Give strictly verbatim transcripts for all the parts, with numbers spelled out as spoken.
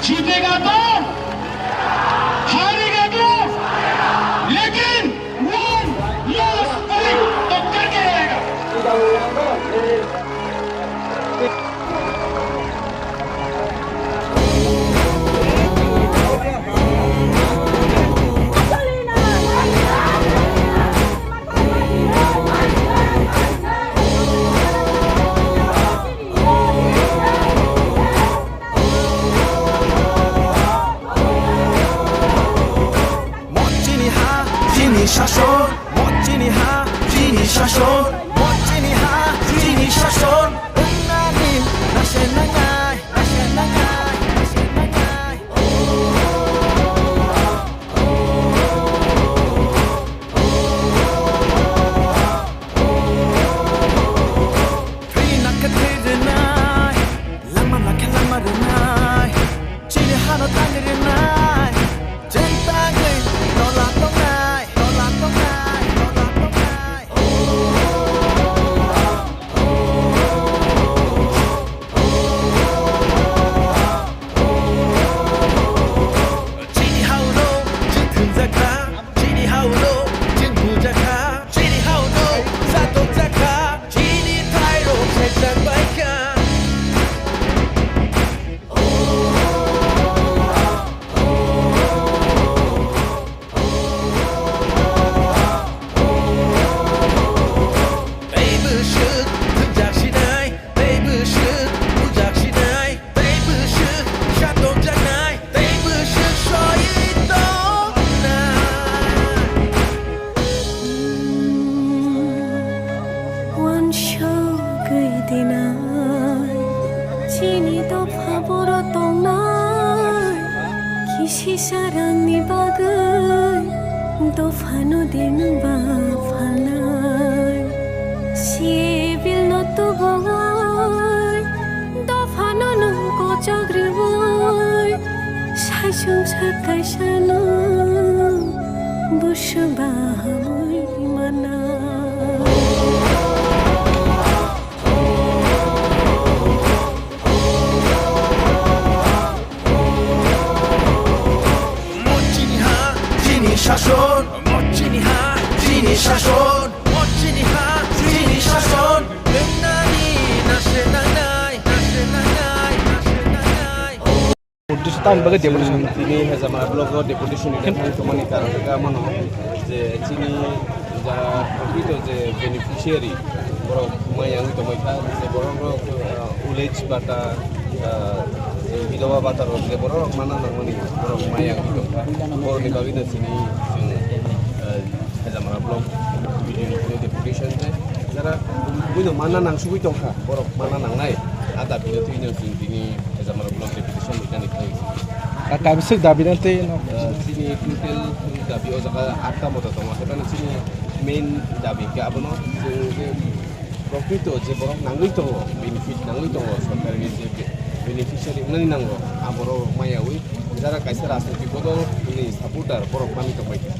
जीतेगा तो, हारेगा तो, लेकिन one last fight तो करके रहेगा। Mo chini ha, chini shason. Mo chini ha, chini shason. Mo chini ha, chini shason. Wngnani nase nangnai, nase nangnai, nase nangnai. Thwi nakhe thwi rwnai, lama nakhe lama rwnai, chini hano tangwi rwnai, chwng tangwi nola tongnai, nola tongnai, nola tongnai. Chini hao no chwng thwngjak kha, chini hao no chwng bujak kha, chini hao no satokjak kha, chini thairok sejak bai kha. Tei bwswk thwngjak sinai, tei bwswk bujak sinai, tei bwswk satokjaknai, tei bwswk soi tongnai. Uansugwi dinai, chini dopha boro tongnai, kisi sarangni bagwi dophano de nwng ba phalnai. Sibil no tubui, dophano nwng kochok riui, saichung sak kaisano busu bahamui mana. Mo chini ha, chini shason. Mo chini ha, chini shason. Mo chini ha, chini shason. Wngnani nase nangnai, nase nangnai, nase nangnai. Uddesho tamni bagwi deputation? Tini Hezamara block o deputation ni thang tongmani karon kha mano je chini ja, prokrito je beneficiary borok maya wngwi tongbai kha, je borok rok, uh, village bata, uh, je bidhoba bata rok je borok rok mana nangmani borok maya wngwi tongkha. Borokni bagwi no chini chwng, uh, Hezamara block B D O ni deputation je jara buino mana nangsugwi tongkha, borok mana nangnai a dabi no twi no chwng tini Hezamara block deputation ni kani khai. A kabisik dabi no tei no. Uh, chini total dabi o jaga atta mota tongo, haibano chini main dabi khe abono chwng je prokrito je borok nangwi tongo, benefit nangwi tongo, sorkari ni je be-, beneficiary wngnani nango, a borok maya wi jara kaisa rajniti bodol ni supporter borok manwi tongbai kha.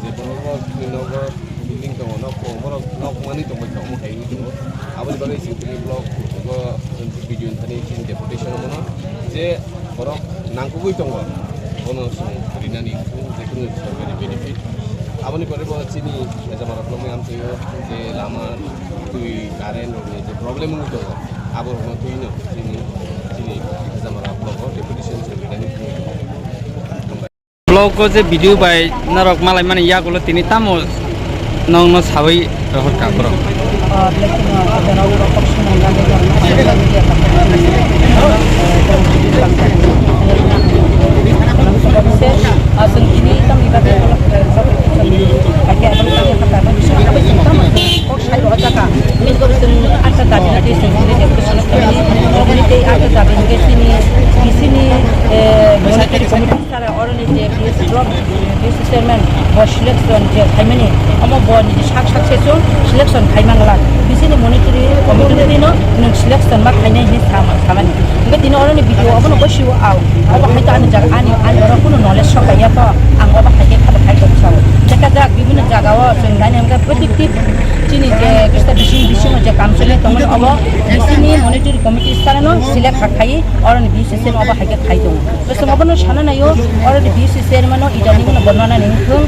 Je borok rok ni nogo building tongo, nok tongo, borok nok manwi tongbai kha, omo hai wngwi tongo. Aboni bagwi chwng tini block o video ni thani chini deputation mano je borok nangkukgwi tongo, bono chwng rinani je kunu sorkari benefit. Aboni pore bo chini Hezamara block ni amchaio je lama, twi, current rokni je problem wngwi tongo, abo rokno twi no chini, chini Hezamara block o deputation chwng rinani wngwi tongo. Block o je video bai norok malaimani yagulo tini tamo nokno sawi rohorkha borok. Sara oroni je B S block, B S chairman bo selection je khaimani, omo bo niji sak sak session selection khaimang la. Bisini monetary committee ni no nwng selection ma khainai hinwi sama, samani. Hingke tini oroni video obono bo siwo au. Obo hai to ani jaga, ani, ani oro kuno knowledge sok ya to, ang obo hai khe khabo khai tong sao. Hingke Kajak bibhinno jagao chwng naina hwnkhe protective chini je Krista bising bisingo je kamchwlwi tongmani obo bisingni monitoring committee sarano select kha khai oroni B C C no obo hai khe khai tongo. Chwng obono sana naio, already B C C chairman no idani bono borno nani wngthung,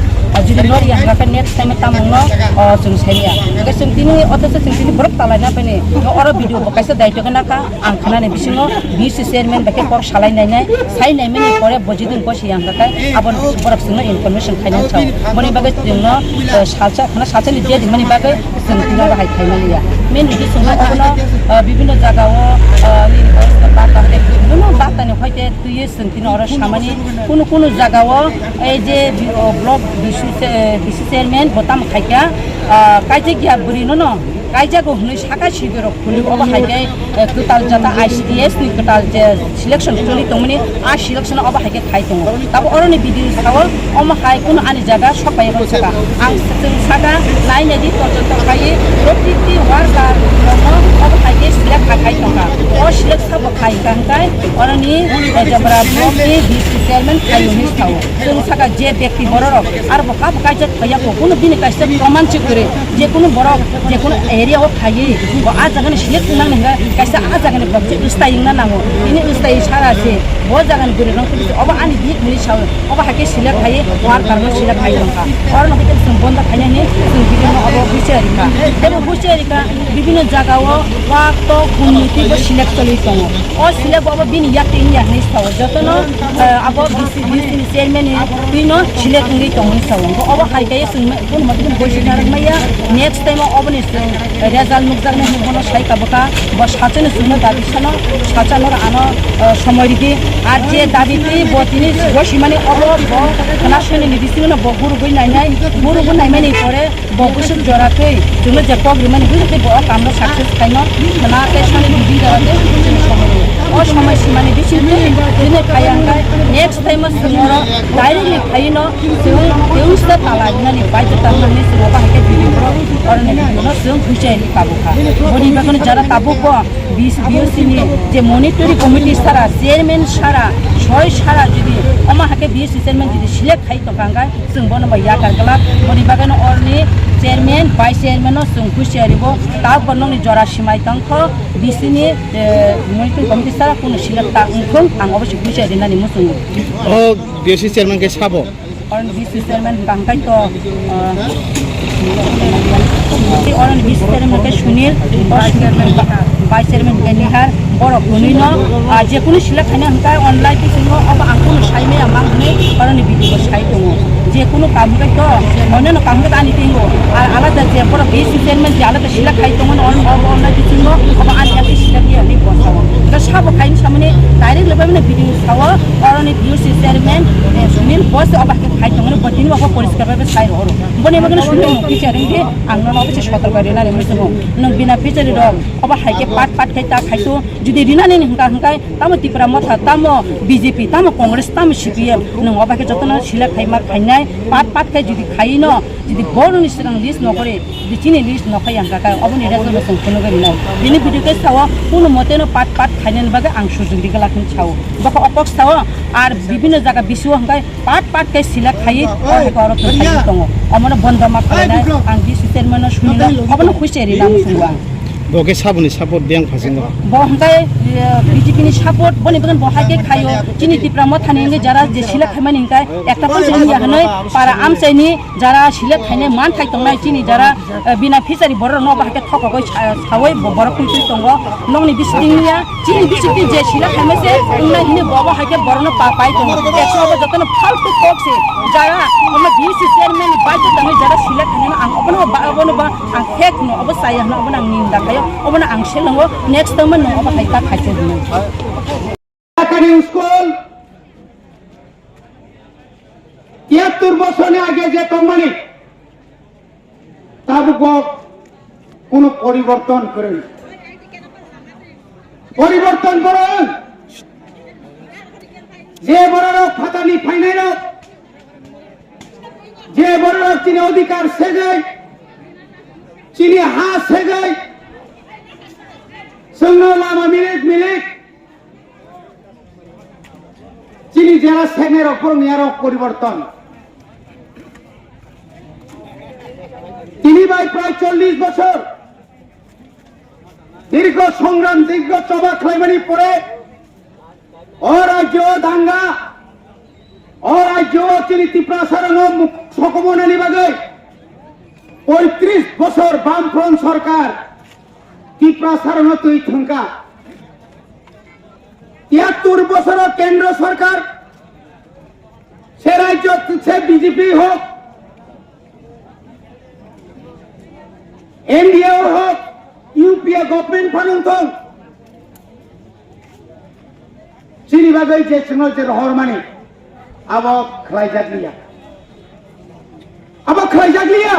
jodi nori hwnkha khe next time tamungno, o, chwng saiya. Hwnkhe chwng tini othocho chwng tini borok talaina paini, oro video bo kaisa daityo khe nakha, ang khnani bisingo B C C chairman bai khe kok salai nainai, sai naimani pore bo jodi wngkha se hwnkha khe abo borok chwngno information khainani sao. Boni bagwi chwngno, o, salsa, khna salsani date hwnmani bagwi chwng tini oro hai khaimaliya. Main rigi chwngno obono, o, bibhinno jagao, o, nini koisno bata hwnkhe bibhinno batani hoite twiwi chwng tini oro samani kunu kunu jagao ei je bi-, o, block B C, eh, B C chairman bo tamo khaikha, ah, kaijak ya bwrwi no no kaijago hwnwi saka siberok hwnwi obo hai khe, eh, kwtal jata I C D S ni kwtal je selection choli tongmani a selection obo hai khe khai tongo. Tabo oroni video sao omo hai kunu ani jaga sok pai saka ang chwng saka nai nai di torchor tong khai protiti worker rokno obo hai khe select khai tongkha. O select sabo khai kha hwnkhe oroni, eh, Jabra block ni B C chairman khai hwnwi sao. Chwng saka je bekti bororok aro bo kabo kaijak phaiya kho, kunu bini kaisa proman se kwrwi, je kunu borok je kunu area o phaiwi bo a jaga ni select wng nang hwnkhe kaisa a jaga ni borok se swtai wngna nango. Tini swtai sara se bo jaga ni bwrwi rok obo ani dik hwnwi sao, obo hai khe select khai worker no select khai tongkha. Oro no khe chwng bondo khainani chwng bibhinno obo husiari kha. Tebo husiari kha bibhinno jaga o wak tok hwnwi tei bo select choli tongo. O select bo obo bini yak tei wngya hwnwi sao. Jotono, eh, abo B C, B C ni chairman ni twino select wngwi tongwi sao. Obo hai khe chwng ma-, kunu mothe kunu boisi narwk maya. Next time o oboni chwng result nukjaknai hwnwi bono sai tabukha. Bo sachano chwngno dabi sano, sachano ano, eh, somoi ridi. Ar je dabi twi bo tini bosimani obo bo khna soni ni bisingo no bo gurugwi nainai, gurugwi naimani pore bo bwswk jora twi chwngno je kok rimani bwswk twi bo o kamno success khaino khna tei sani bidi jora tei chwng somoi rwo. O somoi simani bisingtwi chwngno khaiya hwnkhe next time o chwng oro directly khaino chwng tei usta tala rinani baidhota wngmani chwng obo hai khe bidi borok oroni bidi no chwng huichai ri tabukha. Boni bagwino jara tabukbo B C, B O C ni je monitoring committee sara, chairman sara, soi sara jodi omo hai khe B O C chairman jodi select khai tongkha hwnkhe chwng bono bo yakar glak, boni bagwino oroni chairman, vice chairman no chwng husiari bo, tabukbo nokni jora simai tongkho, B C ni, eh, monitoring committee sara kunu select ta wngthung, ang obo se husiari nani muchungo. O B O C chairman khe sabo? Oroni B C chairman hwnkha hwnkhe to, eh, oroni B C chairman hwnkhe Sunil, vice chairman hwnkhe Nihar, borok hwnwi no, ah, je kunu select khaina hwnkhe online bisingo obo ang kunu sai maya mang hwnwi oroni video bo sai tongo. Je kunu kam hwnkhe to, onno no kam hwnkhe ani tingo, ah, alada je borok B C chairman je alada select khai tongo, on-, obo online bisingo obo ani yakni select ya hwnwi bo sao. Hwnkhe sabo khaini samani direct lebai mani video sao, oroni B O C chairman, eh, Sunil bo se obo hai khe khai tongmani bo tini bo poriskar bai sai rw oro. Boni bagwino Sunil no bichar wngkhe ang nono obo se sotorka rinani muchungo. Nwng bina bichari rok obo hai khe pat pat khai ta khai to. Jodi rinani hwnkha hwnkhe tamo Tipra Motha, tamo B J P, tamo Congress, tamo C P M, nwng obo hai khe jotono select khai ma khainai pat pat khai jodi khaino. Jodi boroni swkang list nokori, jodi chini list nokhai ang kaka, oboni result no chwng phunugwi rwnai. Bini video khe sao, kunu mote no pat pat khainani bagwi ang sujug ri glak hwn sao. Bokha o kok sao, ar bibhinno jaga bisio hwnkhe pat pat khe select khai, o hai khe oro thwng khai tongo. Omono bondo ma khlainai, ang D C chairman no sumino, obono huise ri nang sungo ang. Bo khe saboni support biyang phasingo. Bo hwnkhe, eh, B J P ni support, boni bagwi bo hai khe khaio, chini Tipra Mothani hwnkhe jara je select khaimani hwnkhe, ekta pon chini ya hwnwi, para amchaini, jara select khainai manthai tongnai chini jara, eh, bina fishery borok no bahai khe thokogoi sa-, sawi bo-, borok twi twi tongo. Nokni bising ya, chini bising twi je select khaima se wngnai hini bo bahai khe borok no pa pai tongo. Ekso obo jotono faltu kok se jara omo D C chairman ni bai tangwi jara select khainai ang obono ba, obono ba ang fake no obo chaya hwno obono ang ninda khayo obono ang selango next time no obo hai ta khaise hwno. Sakani school tiyattur bosorni age je tongmani, tabuk bo kunu poriborton kwrwi. Poriborton borok, je borok phatani phainairok, je borok chini odhikar segwi, chini ha segwi, chwngno lama milik milik, chini jera seknai rok phuru ni aro poriborton. চল্লিশ বছর দীর্ঘ সংগ্রাম, দীর্ঘ সভা খাইমানি পরে ও রাজ্য দাঙ্গা, ও রাজ্য চিনি ত্রিপুরা সারনো মুখ-, সকমনানি বাগৈ পঁয়ত্রিশ বছর বামফ্রন্ট সরকার ত্রিপুরা সারনো তুই থুঙ্কা। তিয়াত্তর বছর কেন্দ্র সরকার, সে রাজ্য, সে বিজেপি হোক, এনডিএ হোক, ইউপিএ গভর্নমেন্ট ফানুন থং, chini bagwi je chwngno je rohor mani, abo khlaijak liya. Abo khlaijak liya.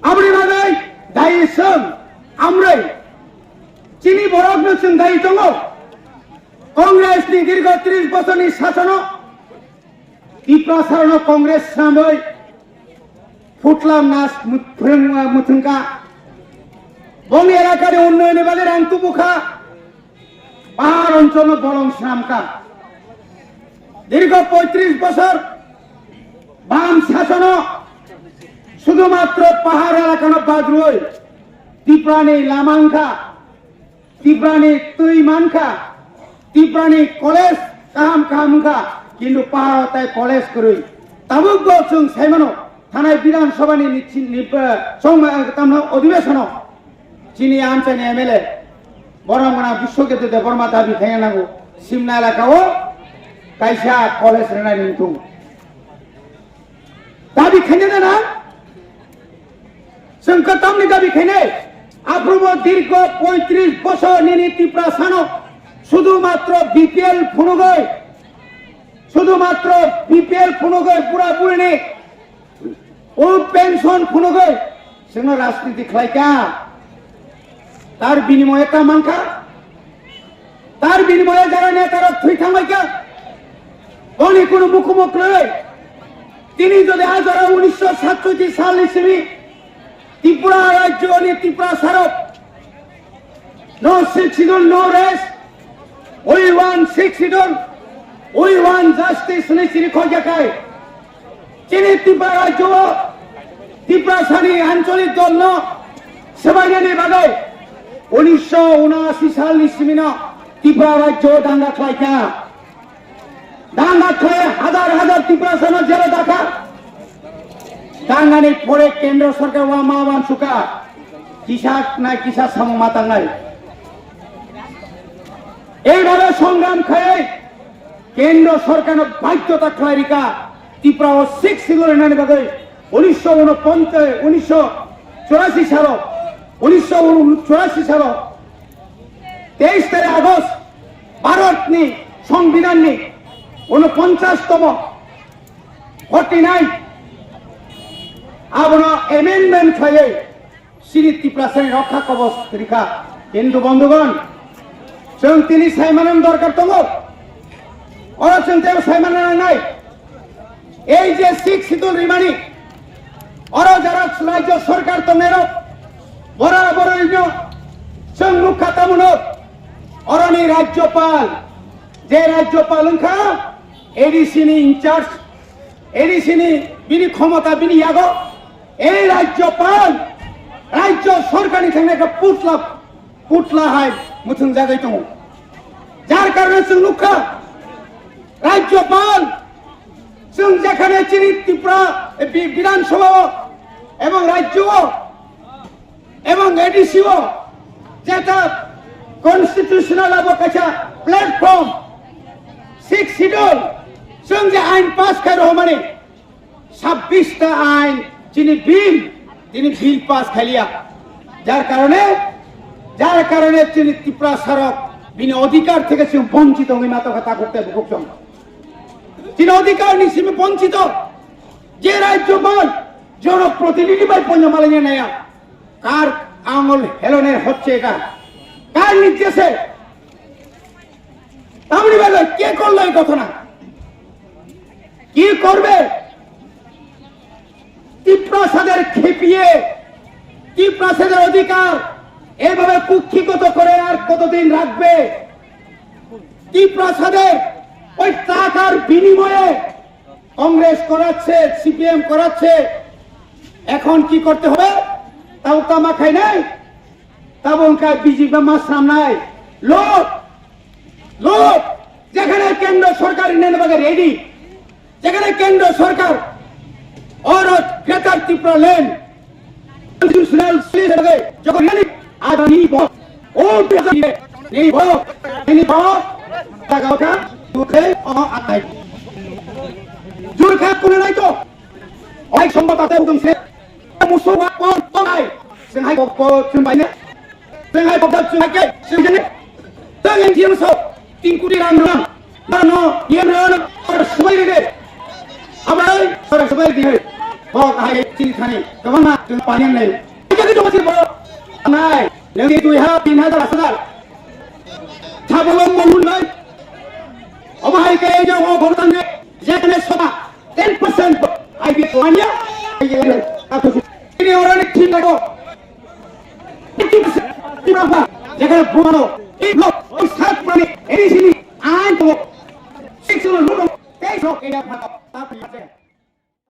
Aboni bagwi dai chwng amrwi chini borokno chwng dai tongo. Congress ni dirgho tris bochorni sasono Tripura sarano Congress samoi phutla nas mut-, phwrwng-, muthungkha. Bongni elakani unnayonni bagwi rang tubukha. Pahar oncholno bolong swnamkha. Dirgho poitris bochor bam sasono sudhumatro pahar elakano badrwi Tripurani lama wngkha, Tripurani twi mankha, Tripurani college kaham kaham wngkha, kintu paharo tai college kwrwi. Tabukbo chwng saimano, thanai Bidhan Sabhani ni, ni, eh, songma, eh, tamno odhibeshono chini amchaini M L A, borom gwnang Biswajit Debbarma dabi khaina nango, Simna elakao kaisa college rwnani wngthung. Dabi khaina nana? Chwng kwtamni dabi khainai? Aphrubo dirgho poitris bochor nini Tripura sano sudhumatro B P L phunugwi, sudhumatro B P L phunugwi bura burini O pension phunugwi chwngno rajniti khlaikha. Tar binimoye ta mankha? Tar binimoye jara netarok thwi thangbaikha? Boni kunu mukumu kwrwi. Tini jodi a jora unisho satsotti salni simi Tripura rajyoni Tripura sarok No Sixth Schedule, no rest. We want Sixth Schedule. We want justice hwnwi chini khokjakai. Chini Tripura rajyo, Tripura sani ancholik dol no swbainani bagwi unisho unashi salni simino Tripura rajyo danga khlaikha. Danga khe hazar hazar Tiprasano jela dakha. Dangani pore kendro sorkar wa ma wan suka. Kisa na kisa samung matangnai. Ei bhabe songram khai kendro sorkarno baidhyota khlai rika Tripura o Sixth Schedule nani bagwi unisho unoponchas, unisho churashi salo, unisho churashi salo teis tarik August Bharatni Songbidanni unoponchas tomo, forty nine, abono amendment khlaiwi chini Tiprasani rokha kobos rikha. Hindu bondhugon, chwng tini saimanani dorkar tongo. Oro chwng tei saimanani nangnai. Ei je Sixth Schedule rimani, oro jara rajyo sorkar tongnairok, bora bororino chwng nukha tamono, oroni rajyopal, je rajyopal wngkha A D C ni in charge, A D C ni bini khomota bini yago, ei rajyopal, rajyo sorkarni thangnaikha putla putla hai muthungjagwi tongo. Jar karone chwng nukha, rajyopal, chwng jekhane chini Tripura, eh, bi-, Bidhan Sabha o ebong rajyo o ebong A D C o jeta constitutional abo kaisa platform, Sixth Schedule, chwng je ain pass khai rohormani, sabbish ta ain chini bill, tini bill pass khailia. Jar karone, jar karone chini Tripura sarok bini odhikar theke chwng bonchito wngwi matokha takhuk tei bukhuk chwng. Chini odhikar ni simi bonchito. Je rajyopal, jonoprotinidhi bai poino malaina naya. Kar angol helone hocche eta? Kar nirdeshe? Tamoni bagwi ke korlo ei ghotona? কি করবে? তিপ্রাসাদের খেপিয়ে, তিপ্রাসাদের অধিকার এভাবে কুক্ষিগত করে আর কতদিন রাখবে? তিপ্রাসাদের ওই টাকার বিনিময়ে কংগ্রেস করাচ্ছে, সিপিএম করাচ্ছে, এখন কি করতে হবে? তাও কামা খাই নাই, তাও ওনকা বিজেপি মাছ সামনায় লোক, লোক, যেখানে কেন্দ্র সরকার নেন বাগে রেডি, যেখানে কেন্দ্র সরকার or greater Tripura land constitutional series বাগে যখন রেডি, আগামী বছর ও বিজেপি নেই বড়, নেই বড়, টাকা ওঠা, দুধে ও আয়। জোর খায় কোনো নাই তো, অনেক সম্ভব আছে উদম সে, মুসলমান কোন তো নাই, সে নাই বক্ত চুন বাইনে। Teng hai bokda chwng hai khe chwng jani. Teng N G O so tin koti rang rang. Nano yen rang sumai rede. Abai sara sumai di hai. Bok hai chini thani. Kabang na chwng panian nai. Ika ke joma si bok. Nai. Nang di dui ha tin ha dala sadar. Thabolong mongun nai. Omo hai ke jong o bok tang ne. Jekne soba. Ten percent I B mania, I B aku ini orang ini cinta kok. Itu jekai buano, ini blok, oh, sat mani, ini sini, ain to, six lo ludo, ten lo, ini apa, tapi